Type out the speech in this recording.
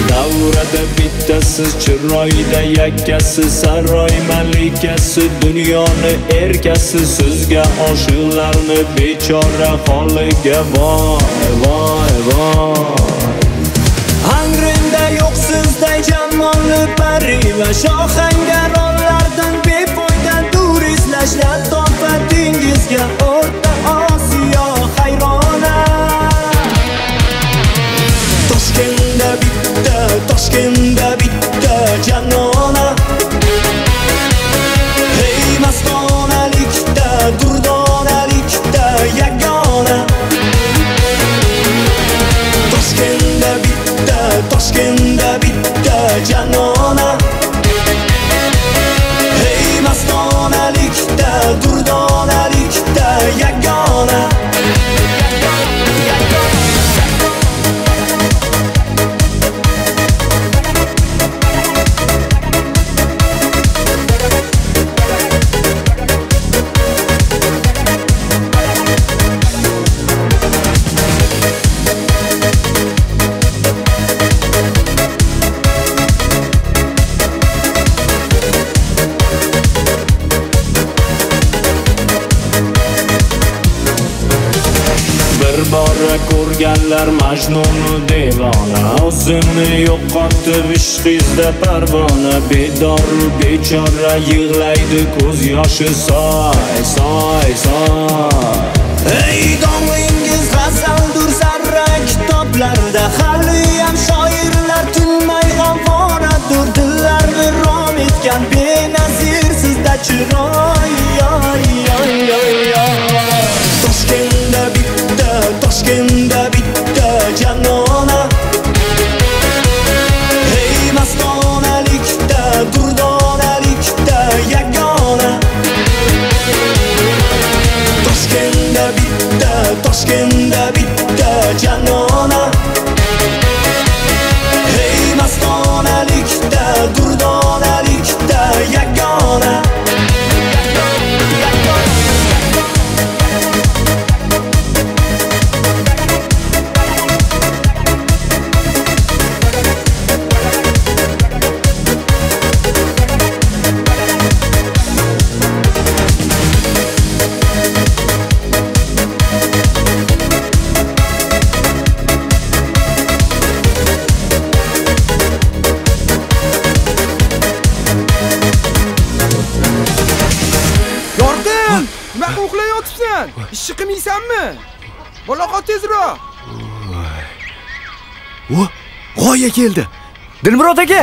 Davrada bittasiz, chiroyda yakkasi, saroy malikasi, dunyoni erkasi, sizga oshiqlarni bechora holiga voy voy voy. Angrinda yo'q sizday jamolli pari va shohangaronlardan befoyda dur izlash latofatingizga O'rta Osiyo hayrona. Toshkentda bitta, Toshkentda bitta janona. Hey mastonalikda, durdonalikda yagona. Toshkentda bitta, Toshkentda bitta janona. Hey mastonalikda, durdonalikda yagona. Ko'rganlar Majnunni devona, o'zini yo'qotib ishqingizda parvona, bedoru bechora yig'laydi ko'z yoshi soy soy soy. Ey dong'ingiz g'azaldur zarra kitoblarda, haliyam shoirlar tinmay ovoradur, dillarni rom etgan benazir sizda chiroy. Toshkentda bitta, Toshkentda bitta janona. Hey mastonalikda, durdonalikda yagona. Toshkentda bitta, Toshkentda bitta janona. Hey mastonalikda, durdonalikda yagona. Ishni qilmaysanmi? Baloqot tezroq. O, g'oya keldi. Dilmurod aka.